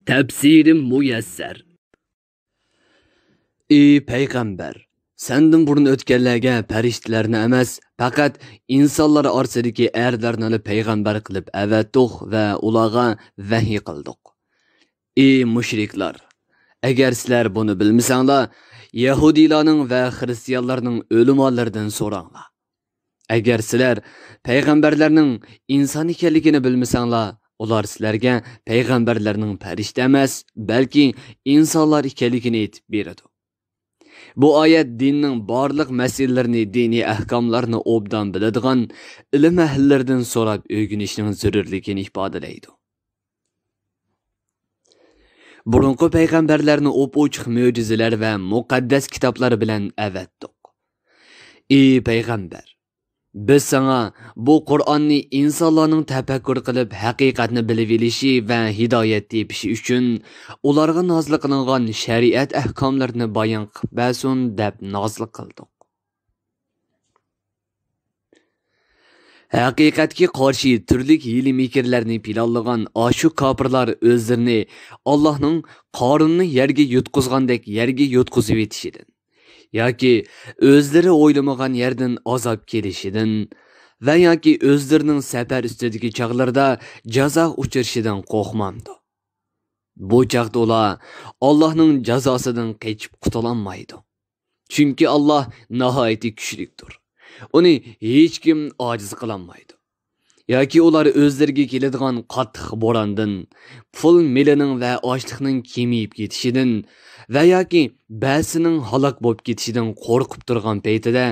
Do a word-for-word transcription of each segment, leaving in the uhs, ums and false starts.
تەپسىرى مۇيەسسەر. ئى پەيغەمبەر! سەندىن بۇرۇن ئۆتكەنلەرگە پەرىشتىلەرنى ئەمەس، پەقەت ئىنسانلار ئارىسىدىكى ئەرلەرنىلا پەيغەمبەر قىلىپ ئەۋەتتۇق ۋە ئۇلارغا ۋەھىي قىلدۇق. ئى مۇشرىكلار! ئەگەر سىلەر بۇنى بىلمىسەڭلار، يەھۇدىيلارنىڭ ۋە خىرىستىيانلارنىڭ ئۆلىمالىرىدىن سوراڭلار. ئەگەر سىلەر پەيغەمبەرلەرنىڭ ئىنسان ئىكەنلىكىنى بىلمىسەڭلار، ئۇلار سىلەرگە پەرىشتە ئەمەس، بەلكى ئىنسانلار ئىكەنلىكىنى ئېيتىپ بېرىدۇ. بۇ ئايەت دىننىڭ بارلىق مەسىلىلىرىنى، دىنىي ئەھكاملارنى ئوبدان بىلىدىغان ئىلىم ئەھلىلىرىدىن سوراپ ئۆگىنىشنىڭ زۆرۈرلۈكىنى ئىپادىلەيدۇ. بۇرۇنقى پەيغەمبەرلەرنى ئوپئوچۇق مۆجىزىلەر ۋە مۇقەددەس كىتابلار بىلەن ئەۋەتتۇق. ئى پەيغەمبەر! بىز ساڭا بۇ قۇرئاننى ئىنسانلارنىڭ تەپەككۇر قىلىپ ھەقىقەتنى بىلىۋېلىشى ۋە ھىدايەت تېپىشى ئۈچۈن ئۇلارغا نازىل قىلىنغان شەرىئەت ئەھكاملىرىنى بايان قىلىپ بەرسۇن دەپ نازىل قىلدۇق. ھەقىقەتكە قارشى تۈرلۈك ھىيلە-مىكىرلەرنى پىلانلىغان ئاشۇ كاپىرلار ئۆزلىرىنى ئاللاھنىڭ قارۇننى يەرگە يۇتقۇزغاندەك يەرگە يۇتقۇزۇۋېتىشىدىن ياكى ئۆزلىرى ئويلىمىغان يەردىن ئازاب كېلىشىدىن ۋە ياكى ئۆزلىرىنىڭ سەپەر ئۈستىدىكى چاغلىرىدا جازاغا ئۇچرىشىدىن قورقمامدۇ؟ بۇ چاغدا ئۇلار ئاللاھنىڭ جازاسىدىن قېچىپ قۇتۇلالمايدۇ. چۈنكى ئاللاھ ناھايىتى كۈچلۈكتۇر. ئۇنى ھېچكىم ئاجىز قىلالمايدۇ. ياكى ئۇلار ئۆزلىرىگە كېلىدىغان قاتتىق بوراندىن، پۇل مېلىنىڭ ۋە ئاشلىقنىڭ كېمىيىپ كېتىشىدىن ۋە ياكى بەزىسىنىڭ ھالاك بولۇپ كېتىشىدىن قورقۇپ تۇرغان پەيتىدە،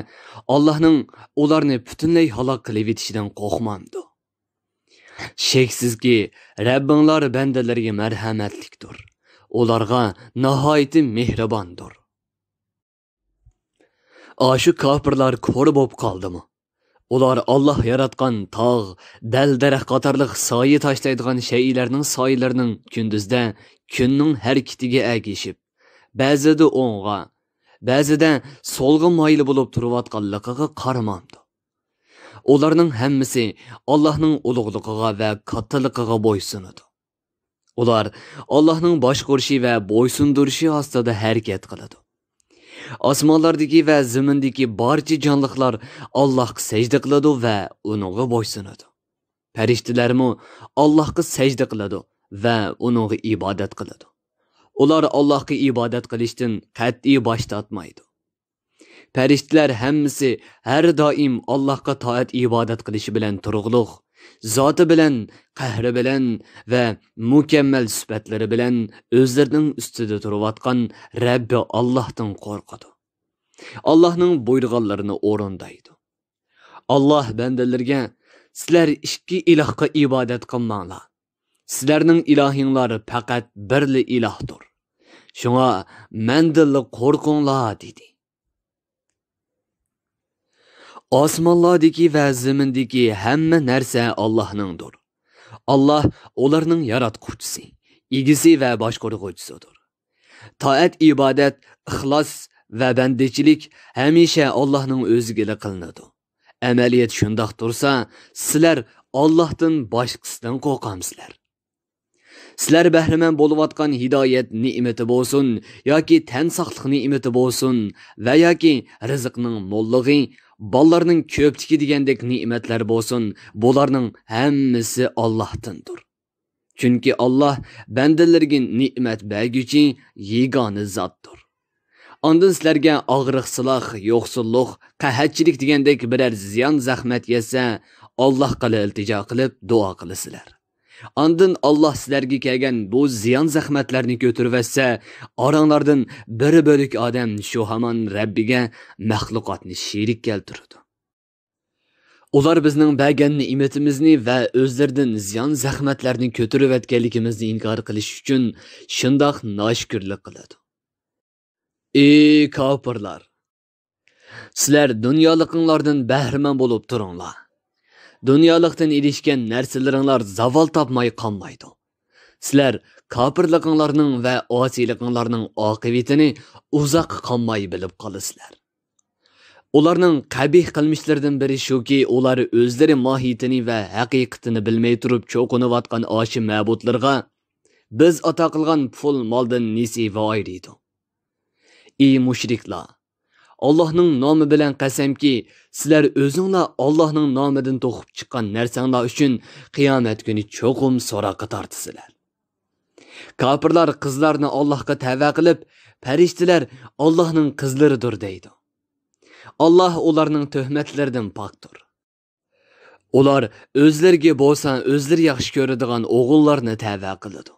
ئاللاھنىڭ ئۇلارنى پۈتۈنلەي ھالاك قىلىۋېتىشىدىن قورقمامدۇ؟ شەكسىزكى، رەببىڭلار بەندىلىرىگە مەرھەمەتلىكتۇر. ئۇلارغا ناھايىتى مېھرىباندۇر. ئاشۇ كاپىرلار كور بولۇپ قالدىمۇ؟ ئۇلار ئاللاھ ياراتقان تاغ، دەل-دەرەخ قاتارلىق سايە تاشلايدىغان شەيئىلەرنىڭ سايىلىرىنىڭ كۈندۈزدە كۈننىڭ ھەرىكىتىگە ئەگىشىپ، بەزىدە ئوڭغا، بەزىدە سولغا مايىل بولۇپ تۇرۇۋاتقانلىقىغا قارىمامدۇ؟ ئۇلارنىڭ ھەممىسى ئاللاھنىڭ ئۇلۇغلۇقىغا ۋە كاتتىلىقىغا بويسۇنىدۇ. ئۇلار ئاللاھنىڭ باشقۇرۇشى ۋە بويسۇندۇرۇشى ئاستىدا ھەرىكەت قىلىدۇ. ئاسمانلاردىكى ۋە زېمىندىكى بارچە جانلىقلار ئاللاھقا سەجدە قىلىدۇ ۋە ئۇنىڭغا بويسۇنىدۇ. پەرىشتىلەرمۇ ئاللاھقا سەجدە قىلىدۇ ۋە ئۇنىڭغا ئىبادەت قىلىدۇ. ئۇلار ئاللاھقا ئىبادەت قىلىشتىن قەتئىي باش تارتمايدۇ. پەرىشتىلەر ھەممىسى ھەر دائىم ئاللاھقا تائەت-ئىبادەت قىلىشى بىلەن تۇرۇقلۇق، زاتى بىلەن، قەھرى بىلەن ۋە مۇكەممەل سۈپەتلىرى بىلەن ئۆزلىرىنىڭ ئۈستىدە تۇرۇۋاتقان رەببى ئاللاھتىن قورقىدۇ. ئاللاھنىڭ بۇيرۇغانلىرىنى ئورۇندايدۇ. ئاللاھ بەندىلىرىگە، سىلەر ئىككى ئىلاھقا ئىبادەت قىلماڭلار. سىلەرنىڭ ئىلاھىڭلار پەقەت بىرلا ئىلاھتۇر. شۇڭا مەندىنلا قورقۇڭلار، دېدى. ئاسمانلاردىكى ۋە زېمىندىكى ھەممە نەرسە ئاللاھنىڭدۇر. ئاللاھ ئۇلارنىڭ ياراتقۇچىسى، ئىگىسى ۋە باشقۇرغۇچىسىدۇر. تائەت-ئىبادەت، ئىخلاس ۋە بەندىچىلىك ھەمىشە ئاللاھنىڭ ئۆزىگىلا قىلىنىدۇ. ئەمەلىيەت شۇنداق تۇرسا، سىلەر ئاللاھتىن باشقىسىدىن قورقامسىلەر؟ سىلەر بەھرىمەن بولۇۋاتقان ھىدايەت نېمىتى بولسۇن ياكى تەن ساقلىق نېمىتى بولسۇن ۋە ياكى رىزىقنىڭ موللۇقى، بالىلارنىڭ كۆپلۈكى دېگەندەك نېمەتلەر بولسۇن، بۇلارنىڭ ھەممىسى ئاللاھتىندۇر. چۈنكى ئاللاھ بەندىلىرىگە نېمەت بەرگۈچى يېگانە زاتتۇر. ئاندىن سىلەرگە ئاغرىق-سىلاھ، يوقسۇللۇق، قەھەتچىلىك دېگەندەك بىرەر زىيان-زەخمەت يەتسە، ئاللاھقىلا ئىلتىجا قىلىپ دۇئا قىلىسىلەر. ئاندىن ئاللاھ سىلەرگە كەلگەن بۇ زىيان-زەخمەتلەرنى كۆتۈرۈۋەتسە، ئاراڭلاردىن بىر بۆلەك ئادەم شۇ ھامان رەببىگە مەخلۇقاتنى شېرىك كەلتۈرىدۇ. ئۇلار بىزنىڭ بەرگەن نېمىتىمىزنى ۋە ئۆزلىرىدىن زىيان-زەخمەتلەرنى كۆتۈرۈۋەتكەنلىكىمىزنى ئىنكار قىلىش ئۈچۈن شۇنداق ناشۈكۈرلۈك قىلىدۇ. ئى كاپىرلار! سىلەر دۇنيالىقىڭلاردىن بەھرىمەن بولۇپ تۇرۇڭلار. دۇنيالىقتىن ئېرىشكەن نەرسىلىرىڭلار زاۋال تاپماي قالمايدۇ. سىلەر كاپىرلىقىڭلارنىڭ ۋە ئاسىيلىقىڭلارنىڭ ئاقىۋىتىنى ئۇزاققا قالماي بىلىپ قالىسىلەر. ئۇلارنىڭ قەبىھ قىلمىشلىرىدىن بىرى شۇكى، ئۇلار ئۆزلىرى ماھىيىتىنى ۋە ھەقىقىتىنى بىلمەي تۇرۇپ چوقۇنۇۋاتقان ئاشۇ مەبۇدلىرىغا بىز ئاتا قىلغان پۇل مالدىن نېسىۋە ئايرىيدۇ. ئى مۇشرىكلار! ئاللاھنىڭ نامى بىلەن قەسەمكى، سىلەر ئۆزۈڭلار ئاللاھنىڭ نامىدىن توقۇپ چىققان نەرسەڭلار ئۈچۈن قىيامەت كۈنى چوقۇم سوراققا تارتىسىلەر. كاپىرلار قىزلارنى ئاللاھقا تەۋە قىلىپ، پەرىشتىلەر ئاللاھنىڭ قىزلىرىدۇر دەيدۇ. ئاللاھ ئۇلارنىڭ تۆھمەتلىرىدىن پاكتۇر. ئۇلار ئۆزلىرىگە بولسا ئۆزلىرى ياخشى كۆرىدىغان ئوغۇللارنى تەۋە قىلىدۇ.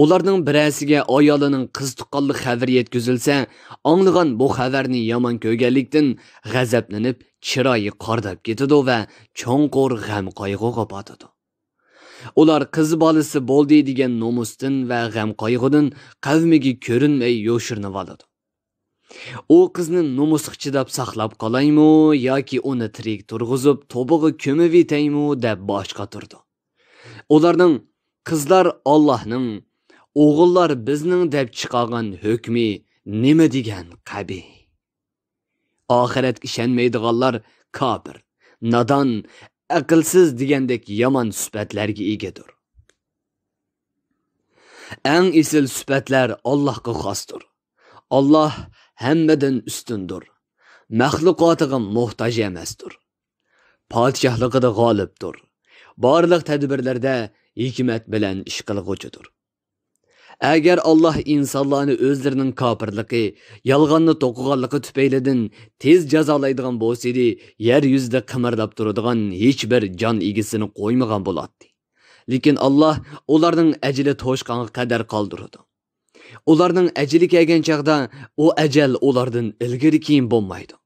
ئۇلارنىڭ بىرەرسىگە ئايالىنىڭ قىز تۇغقانلىق خەۋىرى يەتكۈزۈلسە، ئاڭلىغان بۇ خەۋەرنى يامان كۆرگەنلىكتىن غەزەپلىنىپ، چىرايى قارىداپ كېتىدۇ ۋە چوڭقۇر غەم-قايغۇغا پاتىدۇ. ئۇلار قىز بالىسى بولدى دېگەن نومۇستىن ۋە غەم-قايغۇدىن قەۋمىگە كۆرۈنمەي يوشۇرۇنۇۋالىدۇ. ئۇ قىزنى نومۇسقا چىداپ ساقلاپ قالايمۇ ياكى ئۇنى تىرىك تۇرغۇزۇپ توبىغا كۆمۈۋېتەيمۇ دەپ باش قاتۇرىدۇ. ئۇلارنىڭ قىزلار ئاللاھنىڭ، ئوغۇللار بىزنىڭ دەپ چىقارغان ھۆكمى نېمە دېگەن قەبىھ! ئاخىرەتكە ئىشەنمەيدىغانلار كاپىر، نادان، ئەقىلسىز دېگەندەك يامان سۈپەتلەرگە ئىگىدۇر. ئەڭ ئېسىل سۈپەتلەر ئاللاھقا خاستۇر. ئاللاھ ھەممىدىن ئۈستۈندۇر. مەخلۇقاتىغا موھتاج ئەمەستۇر. پادىشاھلىقىدا غالىبتۇر. بارلىق تەدبىرلەردە ھېكمەت بىلەن ئىش قىلغۇچىدۇر. ئەگەر ئاللاھ ئىنسانلارنى ئۆزلىرىنىڭ كاپىرلىقى، يالغاننى توقۇغانلىقى تۈپەيلىدىن تېز جازالايدىغان بولسىدى، يەر يۈزىدە قىمىرلاپ تۇرىدىغان ھېچبىر جان ئىگىسىنى قويمىغان بولاتتى. لېكىن ئاللاھ ئۇلارنىڭ ئەجىلى توشقانغا قەدەر قالدۇرىدۇ. ئۇلارنىڭ ئەجىلى كەلگەن چاغدا ئۇ ئەجەل ئۇلاردىن ئىلگىرى كېيىن بولمايدۇ.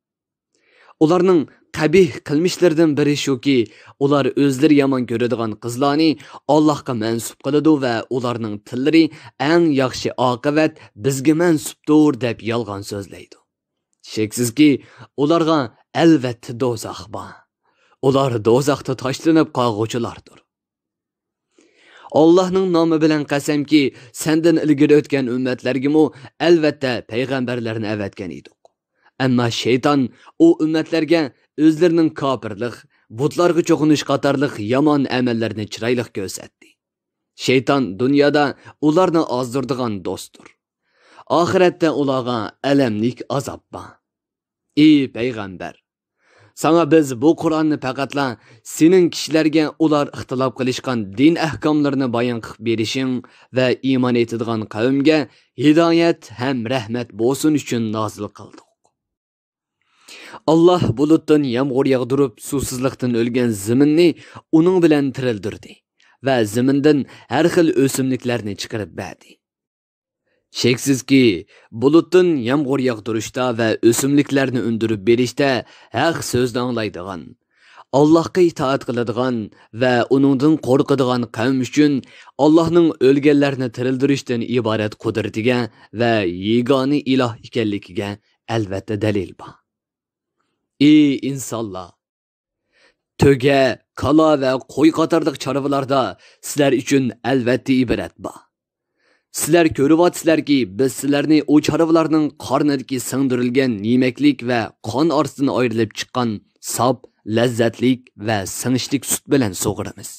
ئۇلارنىڭ قەبىھ قىلمىشلىرىدىن بىرى شۇكى، ئۇلار ئۆزلىرى يامان كۆرىدىغان قىزلارنى ئاللاھقا مەنسۇپ قىلىدۇ ۋە ئۇلارنىڭ تىللىرى ئەڭ ياخشى ئاقىۋەت بىزگە مەنسۇپتۇر دەپ يالغان سۆزلەيدۇ. شەكسىزكى، ئۇلارغا ئەلۋەتتە دوزاخ بار. ئۇلار دوزاختا تاشلىنىپ قالغۇچىلاردۇر. ئاللاھنىڭ نامى بىلەن قەسەمكى، سەندىن ئىلگىرى ئۆتكەن ئۈممەتلەرگىمۇ ئەلۋەتتە پەيغەمبەرلەرنى ئەۋەتكەن ئىدۇق. ئەمما شەيتان ئۇ ئۈممەتلەرگە ئۆزلىرىنىڭ كاپىرلىق، بۇتلارغا چوقۇنۇش قاتارلىق يامان ئەمەللىرىنى چىرايلىق كۆرسەتتى. شەيتان دۇنيادا ئۇلارنى ئازدۇرىدىغان دوستتۇر. ئاخىرەتتە ئۇلارغا ئەلەملىك ئازاب بار. ئى پەيغەمبەر! ساڭا بىز بۇ قۇرئاننى پەقەتلا سېنىڭ كىشىلەرگە ئۇلار ئىختىلاپ قىلىشقان دىن ئەھكاملىرىنى بايان قىلىپ بېرىشىڭ ۋە ئىمان ئېيتىدىغان قەۋمگە ھىدايەت ھەم رەھمەت بولسۇن ئۈچۈن نازىل قىلدۇق. ئاللاھ بۇلۇتتىن يامغۇر ياغدۇرۇپ، سۇسىزلىقتىن ئۆلگەن زېمىننى ئۇنىڭ بىلەن تىرىلدۈردى ۋە زېمىندىن ھەر خىل ئۆسۈملۈكلەرنى چىقىرىپ بەردى. شەكسىزكى، بۇلۇتتىن يامغۇر ياغدۇرۇشتا ۋە ئۆسۈملۈكلەرنى ئۈندۈرۈپ بېرىشتە ھەق سۆزنى ئاڭلايدىغان، ئاللاھقا ئىتائەت قىلىدىغان ۋە ئۇنىڭدىن قورقىدىغان قەۋم ئۈچۈن ئاللاھنىڭ ئۆلگەنلەرنى تىرىلدۈرۈشتىن ئىبارەت قۇدرىتىگە ۋە يېگانە ئىلاھ ئىكەنلىكىگە ئەلۋەتتە دەلىل بار. ئى ئىنسانلار! تۆگە، كالا ۋە قوي قاتارلىق چارۋىلاردا سىلەر ئۈچۈن ئەلۋەتتە ئىبرەت بار. سىلەر كۆرۈۋاتىسىلەركى، بىز سىلەرنى ئۇ چارۋىلارنىڭ قارنىدىكى سىڭدۈرۈلگەن يېمەكلىك ۋە قان ئارىسىدىن ئايرىلىپ چىققان ساپ، لەززەتلىك ۋە سىڭىشلىك سۈت بىلەن سۇغۇرىمىز.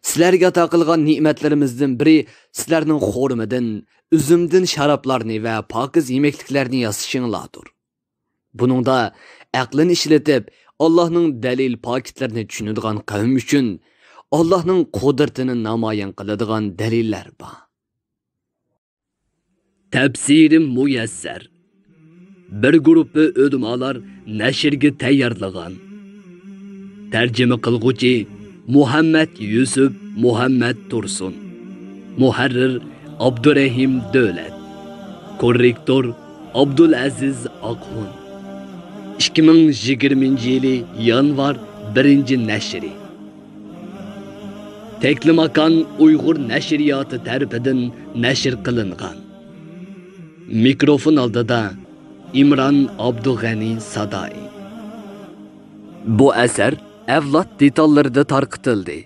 سىلەرگە ئاتا قىلغان نېمەتلىرىمىزدىن بىرى سىلەرنىڭ خورمىدىن، ئۈزۈمدىن شارابلارنى ۋە پاكىز يېمەكلىكلەرنى ياسىشىڭلاردۇر. بۇنىڭدا ئەقلىنى ئىشلىتىپ، ئاللاھنىڭ دەلىل پاكىتلىرىنى چۈشىنىدىغان قەۋم ئۈچۈن ئاللاھنىڭ قۇدرىتىنى نامايان قىلىدىغان دەلىللەر بار. تەپسىرى مۇيەسسەر. بىر گۇرۇپپا ئۆلىمالار نەشرگە تەييارلىغان. تەرجىمە قىلغۇچى مۇھەممەد يۈسۈپ مۇھەممەد تۇرسۇن. مۇھەررىر ئابدۇرەھىم دۆلەت. كوررېكتور ئابدۇلئەزىز ئاقخۇن. ئىككى مىڭ يىگىرمىنچى يىلى يانۋار بىرىنچى نەشرى. تەكلىماكان ئۇيغۇر نەشرىياتى تەرىپىدىن نەشر قىلىنغان. مىكروفون ئالدىدا ئىمران ئابدۇغەنى سادائى. بۇ ئەسەر ئەۋلاد دېتاللىرىدا تارقىتىلدى.